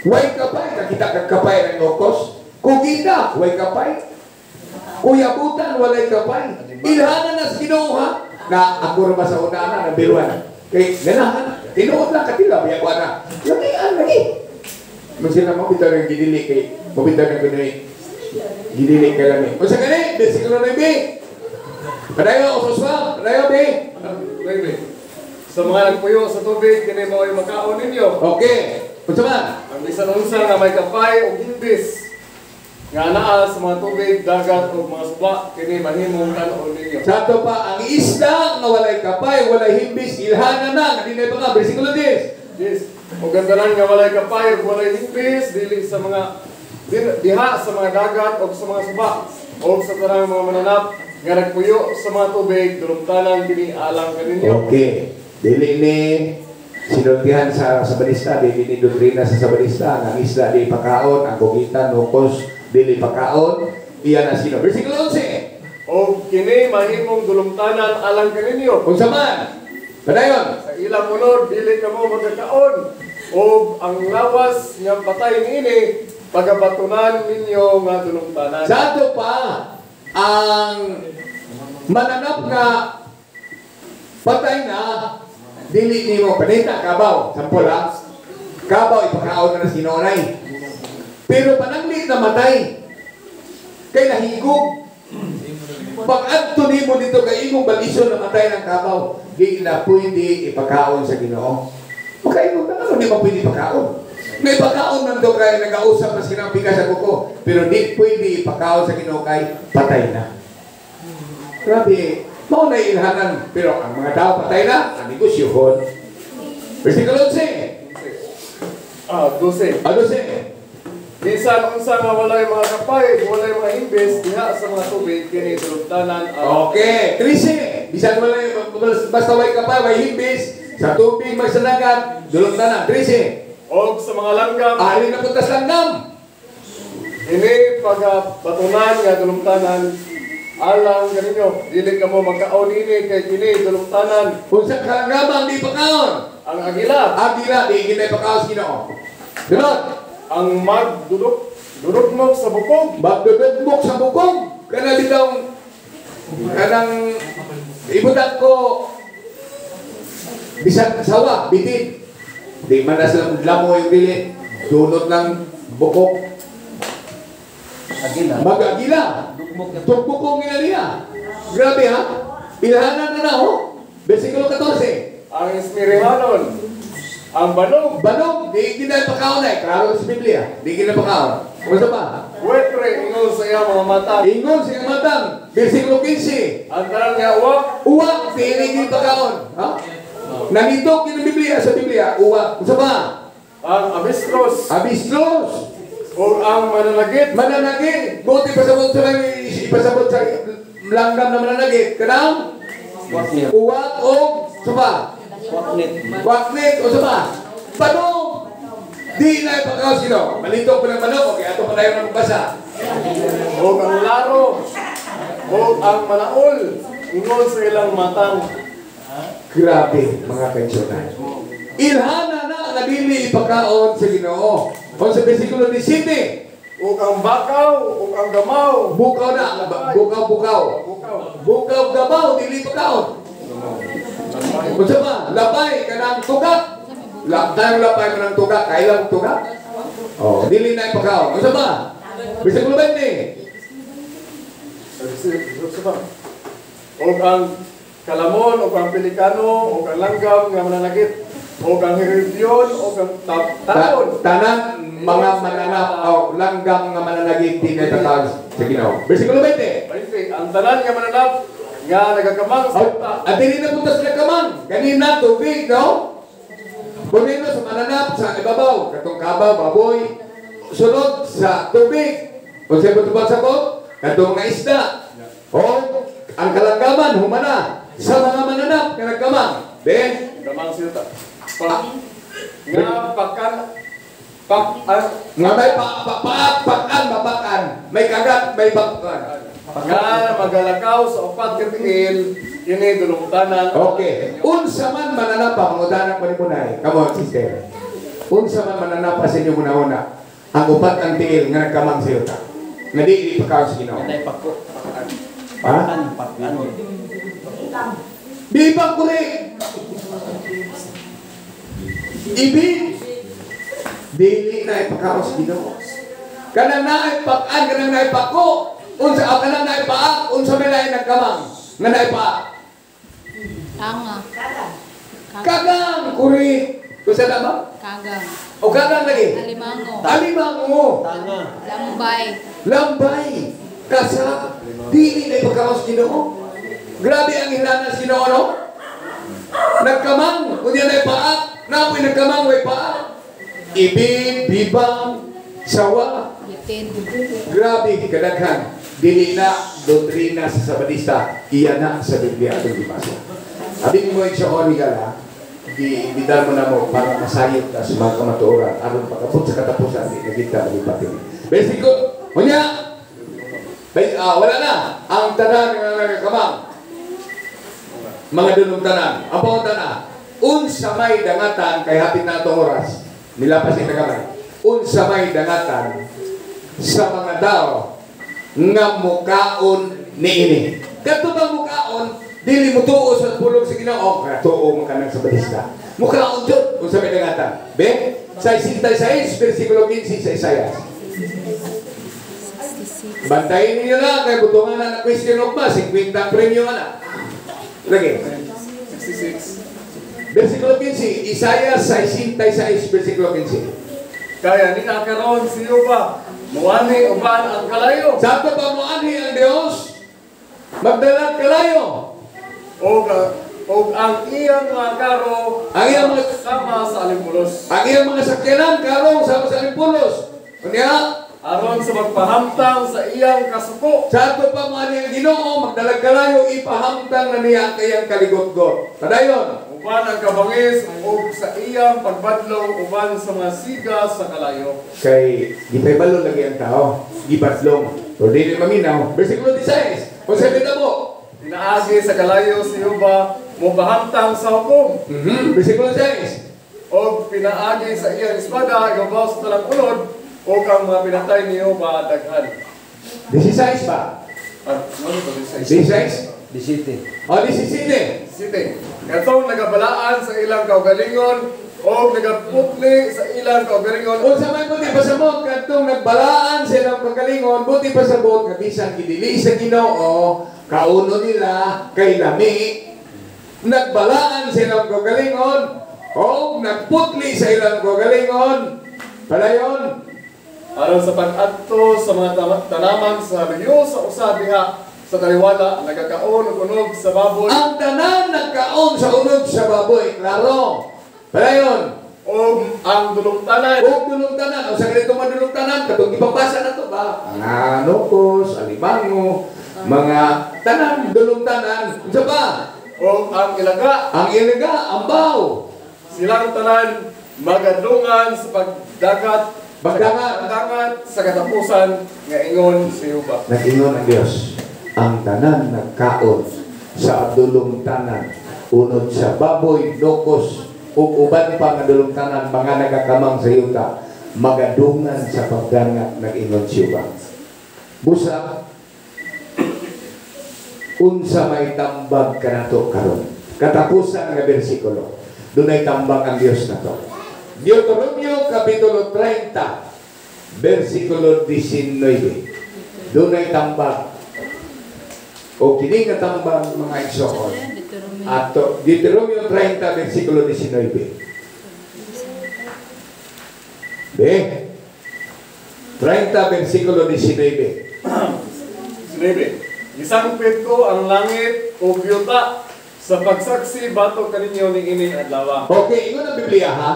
Way kapay. Kakita kag kapay ng nukos. Kugita, way kapay. Kuyabutan, walay kapay. Ilhanan na sa Ginoo ha. Na ako ra ba sa una na ng biruan. Kay ganahan. Tinuod lang katila biya ko ana. Lagi an lagi. Man sila mo bitaw ng gidili kay mabitaw ng kunoy. Gidili kay lami. Unsa gani? Versikulo 9. Padayo uswa, padayo be. 9. Sa mga nagpuyo sa tubig, kini mao'y makaon ninyo. Okay. Unsa man? Ang bisan unsa nga may kapay o himbis nga anaa sa mga tubig, dagat o mga suba, kini mahimong kan-on ninyo. Sa ato pa, ang isda nga walay kapay, walay himbis, ilhanan na, nga dinay pa nga, versikulo 10. Yes. O gandanan nga walay kapay o walay himbis, dili sa mga diha sa mga dagat o sa mga suba o sa tanang mga mananap nga nagpuyo sa mga tubig, dulumtanan kini alang kaninyo. Okay. Dili ni sinultihan sa sabalista, dili ni doktrina sa sabalista, ang isda di pakaon, ang kugitan, nukos, dili pakaon, iyan ang sino. Versikulo 11. O kini mahimong dulumtanan alang kaninyo. Unsa man? Padayon. Sa ilang unod, dili kamo magkakaon. O ang lawas nga patay niini, pagabatunan ninyo nga dulumtanan. Sa ato pa, ang mananap nga patay na, dili nimo panita kabaw, sampol ha. Kabaw ipakaon na sa Ginoo nay. Pero pananglit na matay kay nahigog. Pag adto nimo dito kay imong balison na matay ng kabaw, di na pwede ipakaon sa Ginoo. Makaingon ka, ano di ba pwede ipakaon? May ipakaon man to kay nagausap mas kinang pikas sa kuko, pero di pwede ipakaon sa Ginoo kay patay na. Grabe, mao na ilhanan, pero ang mga tao patay na, ang negosyo hon. Versikulo 11. 12. Ano siya? Bisan unsa nga walay mga kapay, walay mga himbis diha sa mga tubig kini dulumtanan ang Okay, 13. Bisan wala basta way kapay, way himbis sa tubig magsanagat, dulumtanan. 13. Og sa mga langgam. Alin na puntas langgam. Ini pagabatunan nga dulumtanan alang kaninyo, dili kamo magkaon ini kay kini dulumtanan. Unsa kalanggam di pakaon? Ang agila. Agila di gid pakaon sa Ginoo. Sunod. Ang magdudukmok sa bukog. Magdudukmok sa bukog. Kana bitaw kanang ibutang ko bisan sawa bitin. Di man na sila lamo yung dili. Dunot ng bukog. Agila. Mag-agila. Tukbukong ginaliya. Grabe ha. Ilhanan na na ho. Versikulo 14. Ang ismirihanon. Ang banog. Banog, di ginapakaon na eh. Klaro sa Biblia. Di ginapakaon. Kumusta pa? Wetre, ingon sa iyang mga mata. Ingon sa iyang matang. Versikulo 15. Ang tanan nga uwak. Uwak, di ginapakaon. Ha? Nangitok din ang Biblia sa Biblia. Uwak. Kumusta pa? Ang abistros. Abistros. O ang mananagit. Mananagit. Buti pasabot sa ipasabot sa langgam na mananagit. Kanang? Uwak o sapa? Waknit. Waknit o sapa? Banog. Di na ipakaos sino. Malitok pa ng banog. Okay, ato pa tayo ng magbasa. O ang laro. O ang manaol. Ingon sa ilang matang. Grabe, mga pensyonan. Ilhana na ang dili ipakaon sa Ginoo. O sa versikulo 17. O ang bakaw, o ang gamaw. Bukaw na, bukaw, bukaw. Bukaw, gamaw, dili ipakaon. Unsa ba? Lapay kanang tugak. Tayong lapay kanang tugak, kailang tugak. Oh, dili na ipakaon. Unsa ba? Versikulo 20. O ang kalamon, o ang pelikano, o ang langgam nga mananagit, o ang heridyon, o ang taon. Tanan mga mananap o langgam nga mananagit di na ipakaon sa Ginoo. Versikulo 20. 20. Ang tanan nga mananap nga nagakamang sa yuta. At dili na punta sa nagkamang. Ganina tubig, no? Kunino sa mananap sa ibabaw, katong kabaw, baboy, sunod sa tubig. Kung sa ibang sa ko, katong mga isda. O, ang kalanggaman, humana sa mga mananap nga nagkamang. Then, gamang sa yuta. Nga pakan, pakan, nga may pakan, mapakan, may kagat, may pakan. Nga magalakaw sa upat ka tiil, kini dulumtanan. Okay. Unsa man mananapa, mangutanan ko ni Munay. Come on, sister. Unsa man mananapa sa inyo muna-una, ang upat ang tiil nga nagkamang sa yuta. Nga di ipakaon sa Ginoo. Kanay pako. Ha? Pakan. Bibang kuri. Ibig. Dili na ipakaon sa Ginoo. Kanang naay pakan, kanang naay pako. Unsa kanang naay paak, unsa may lain nagkamang nga naay paak. Tanga. Kagang kuri. Unsa na ba? Kagang. O kagang lagi. Alimango. Alimango. Tanga. Lambay. Lambay. Kasa dili na ipakaon sa Ginoo. Grabe ang hilana sa Ginoo, no? Nagkamang, unya naay paak, napoy nagkamang way paak. Ibig, bibang, sawa. Grabe kadaghan. Dili na doktrina sa Sabadista, iya na sa Biblia atong gibasa. Abi mo sa origala, giimbitahan mo na mo para masayod ka sa mga kamatuoran aron pagabot sa katapusan di na kita malipati. Versikulo, unya, wala na ang tanan nga nagkamang. Mga dunong tanan, ang pangutana, unsa may dangatan kay hapit na atong oras, nilapas ita gamay. Unsa may dangatan sa mga tao nga mukaon niini. Kadto bang mukaon, dili mo tuo sa pulong sa Ginoo, tuo man kanang Sabadista. Mukaon jud unsa may dangatan. Be, sa 66 versikulo 15 sa Isaias. 66. Bantayin ninyo na kay butungan na na question ugma, 50 ang premyo ana. Lagi. 66. Versikulo 15, Isaiah 66, versikulo 15. Kaya ni karon si Jehova, muani uban ang kalayo. Sa ato pa moanhi ang Dios, magdala kalayo. Og ang iyang mga karo Ang iyang mga- sama sa alimpulos. Ang iyang mga sakyanan karong sama sa alimpulos. Unya, Aron sa magpahamtang sa iyang kasuko. sa ato pa moanhi ang Ginoo, magdalag kalayo, ipahamtang na niya ang kayang kaligot-got. Padayon. Uban ang kabangis og sa iyang pagbadlong uban sa mga siga sa kalayo. Kay gipaybalo lagi ang tao, gibadlong. Pero dili maminaw. Versikulo 16. Kung sabi na mo. Pinaagi sa kalayo si Jehova mopahamtang sa hukom. Versikulo 6. Og pinaagi sa iyang espada gabaw sa talang ulod og ang mga pinatay ni Jehova daghan. 16 ba? Ah, ano to? 16. 16? 17. O, 17. City. Katong nagabalaan sa ilang kaugalingon og nagaputli sa ilang kaugalingon. Unsa may buti pasabot kadtong nagbalaan sa ilang pagkalingon, buti pasabot nga bisan gidili sa Ginoo, kauno nila kay lami. Nagbalaan sa ilang kaugalingon o nagputli sa ilang kaugalingon. Padayon. Aron sa pag-adto sa mga tanaman sa luyo sa usa diha sa taliwala nagakaon og unog sa baboy. Ang tanan nagkaon sa unog sa baboy, klaro. Padayon. Og ang dulong tanan. Og dulong tanan, o sa ganito man dulong tanan, katong ipabasa na to ba? Mga nukos, alimango, mga tanan, dulong tanan. Unsa pa? Og ang ilaga. Ang ilaga, ambaw. Silang tanan magadungan sa pagdagat. Pagdangat. Pagdangat sa katapusan nga ingon si Jehova. Nag-ingon ang Dios, ang tanan nagkaon sa dulong tanan, unod sa baboy, nukos, ug uban pa nga dulong tanan, mga nagakamang sa yuta, magadungan sa pagdangat, nag-ingon si Jehova. Busa, unsa may tambag kanato karon? Katapusan nga bersikulo, dunay tambag ang Dios nato. Deuteronomio Kapitulo 30, versikulo 19. Dunay tambag. O kini nga tambag mga igsoon. Ato Deuteronomio 30 versikulo 19. Be. 30 versikulo 19. 19. Gisangpit ko ang langit ug yuta sa pagsaksi batok kaninyo niining adlaw. Okay, ingon ang Biblia ha.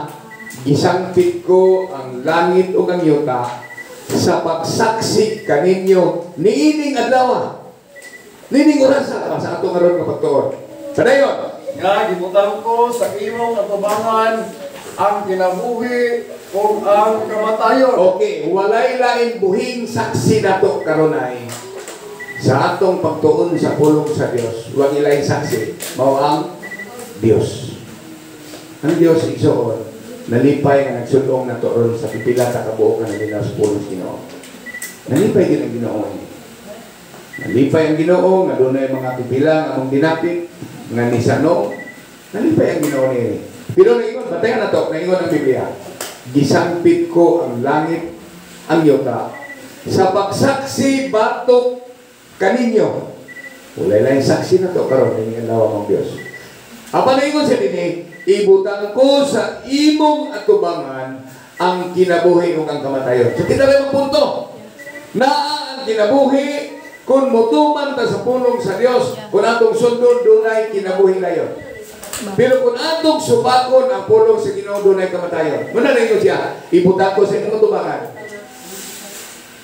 Gisangpit ko ang langit ug ang yuta sa pagsaksi kaninyo niining adlaw. Niining orasa sa atong aron nga pagtuon. Padayon. Nga gibutang ko sa imong atubangan ang kinabuhi ug ang kamatayon. Okay, walay lain buhing saksi nato karunay sa atong pagtuon sa pulong sa Dios. Wa ilaing saksi, mao ang Dios. Ang Dios igsoon nalipay nga nagsulong nato ron sa pipila ta kabuok nga nalinaw sa pulong sa Ginoo. Nalipay din ang Ginoo ini. Nalipay ang Ginoo nga dunay mga pipila nga among dinapit nga nisano. Nalipay ang Ginoo niini. Pero naingon, batayan nato, naingon ang Biblia. Gisangpit ko ang langit, ang yuta sa pagsaksi batok kaninyo. Walay laing saksi na to karon ning adlaw ang Dios. Apan naingon siya dinhi, ibutang ko sa imong atubangan ang kinabuhi ug ang kamatayon. So kita lang ang punto. Naa ang kinabuhi kung motuman ta sa pulong sa Dios, kung atong sundon dunay kinabuhi dayon. Pero kung atong supakon ang pulong sa Ginoo dunay kamatayon. Muna na siya, ibutang ko sa imong atubangan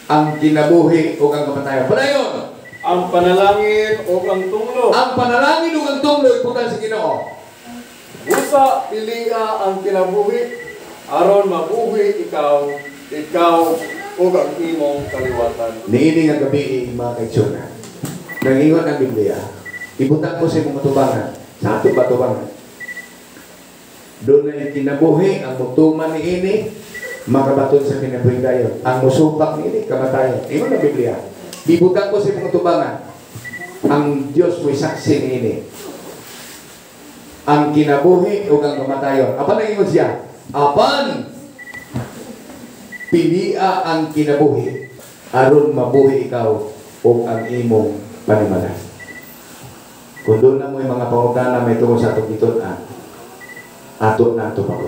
ang kinabuhi ug ang kamatayon. Padayon. Ang panalangin ug ang tunglo. Ang panalangin ug ang tunglo ibutang sa Ginoo. Busa pilia ang kinabuhi aron mabuhi ikaw ug ang imong kaliwatan. Niini nga gabi mga kaigsuonan. Nangingon ang Biblia, ibutang ko sa imong atubangan. Sa atong atubangan. Dunay kinabuhi ang mutuman niini makabaton sa kinabuhi dayon. Ang musupak niini kamatayon. Ingon ang Biblia. Ibutang ko sa imong atubangan. Ang Dios mo'y saksi niini. Ang kinabuhi ug ang kamatayon. Apan nangingon siya, apan pilia ang kinabuhi Aron mabuhi ikaw ug ang imong panimalay. Kung duna moy mga pangutana may tungod sa atong gitun-an, ato na ato pa.